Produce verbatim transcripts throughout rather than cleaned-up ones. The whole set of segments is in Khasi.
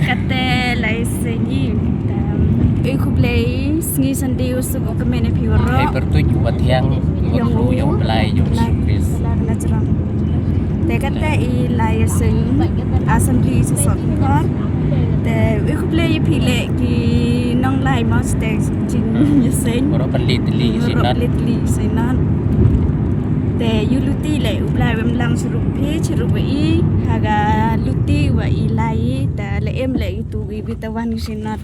Kata lai sngi. Te, eh, khublei sngi Sunday u suk u kmen ïa phi waroh. Ai pyrtuit u ba thiang, u ba kru ïa u Blai, ïa u Jisu Khrist. Te kata i lai ïaseng assembly sa sot kor. Te, eh, khublei ïa phi leh ki nonglai mos te jingïaseng. Waroh pynleit tylli synod. Waroh pynleit tylli synod. Te ïa u luti leh u Blai u em lang shurup phi, shurup wa i, ha ka luti wa i lai, te leh em leh itu wi wi te wan ki synod.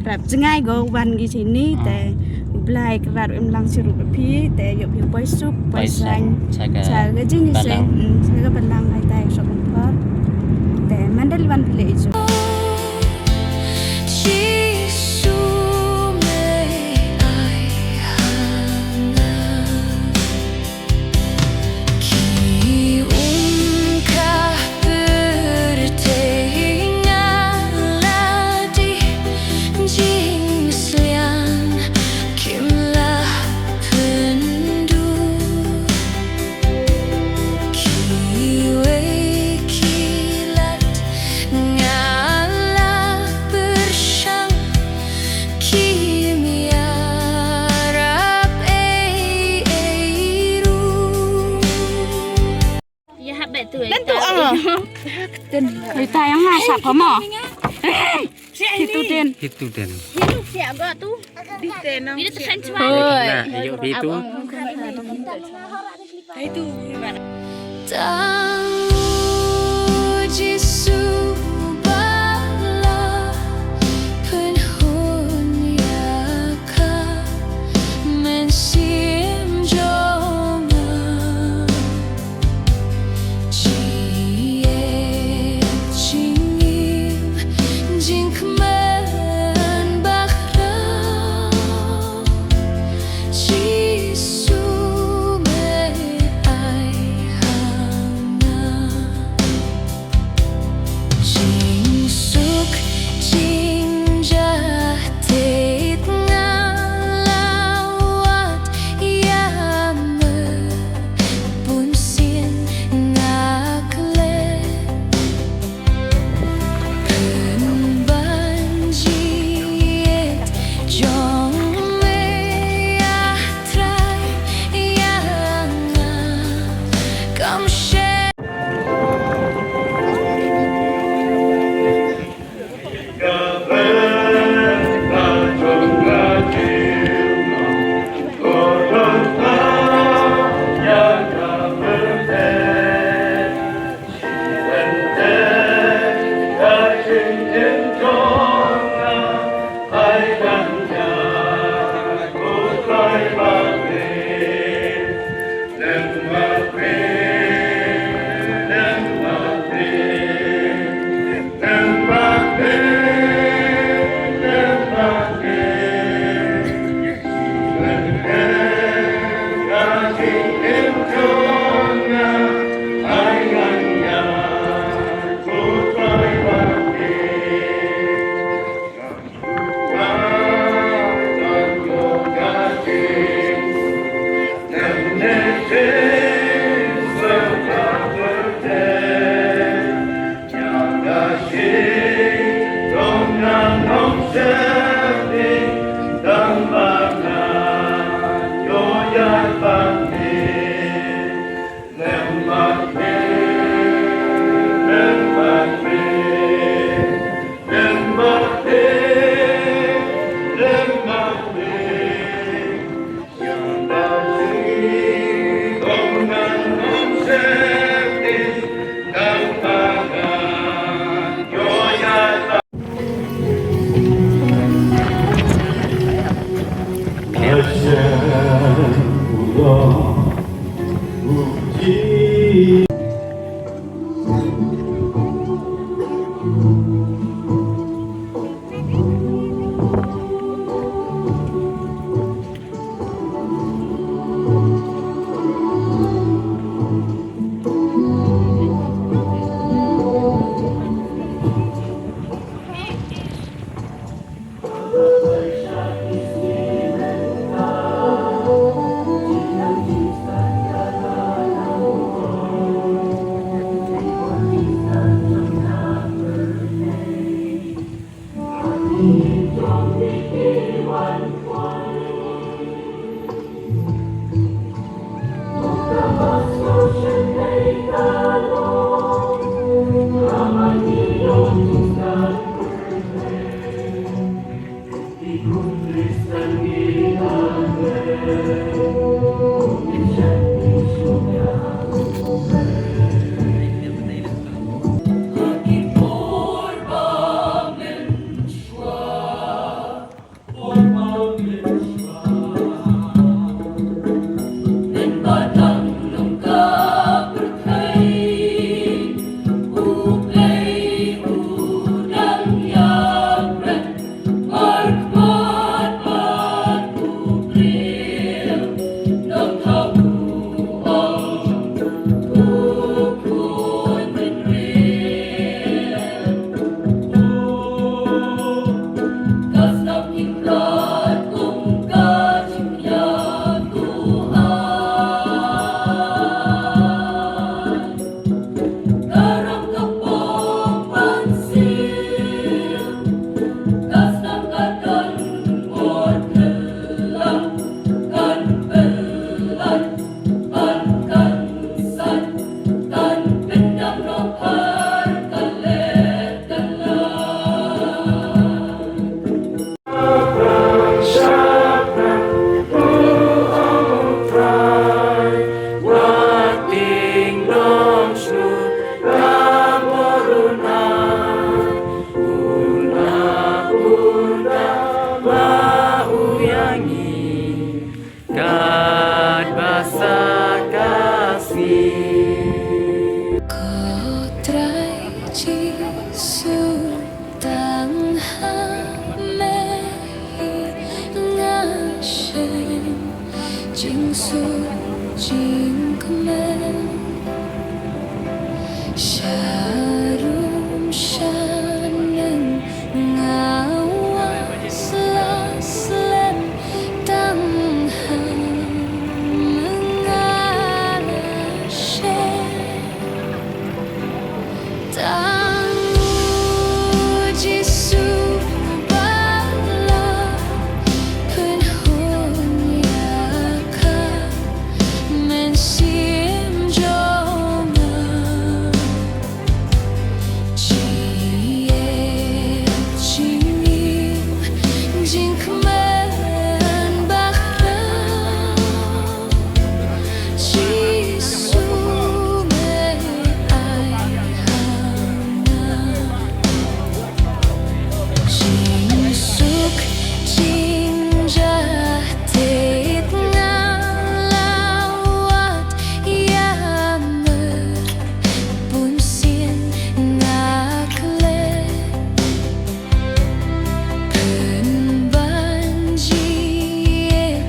Rap jngai go wan ki sini, te u Blai ka rat u em lang shurup phi, te ïoh phi poi suk, poi sain. Sa ka jingïaseng, mm, sa ka balang hai tai sok kor. Te mandal wan phi leh i suk. Jisu me ai hana. Ki um ka pyrthei nga la dih, jingsliang kim lah pynduh. Kiwei ki lad nga la pyrshang, kim ïarap ei ei ruh. Ïa hap bet tu. Tentu ah. Ita yang nga sap mo. Itu den. Itu den. Ini siap gak tu. Di tenang. Ini tekan cuma. Hoi. Nah, ayo itu. Tang u Jisu ba la pynhun ïa ka mynsiem jong nga. Jingeh jingim jingkmen bakhraw. Jisu me ai hana. Katba sa ka sngi. Ko Trai Jisu, tang ha me hi nga shim jingsuk jingkmen. Sharum shaneng nga wan sla slem tang ha me nga la shem. Tang U Jisu ba la pynhun ïa ka mynsiem jong nga. Jingeh jingim jingkmen bakhraw. Jisu me ai ha nga. Jingsuk jingjahtied nga la wad ïa me. Bun sien nga klet pynban jied.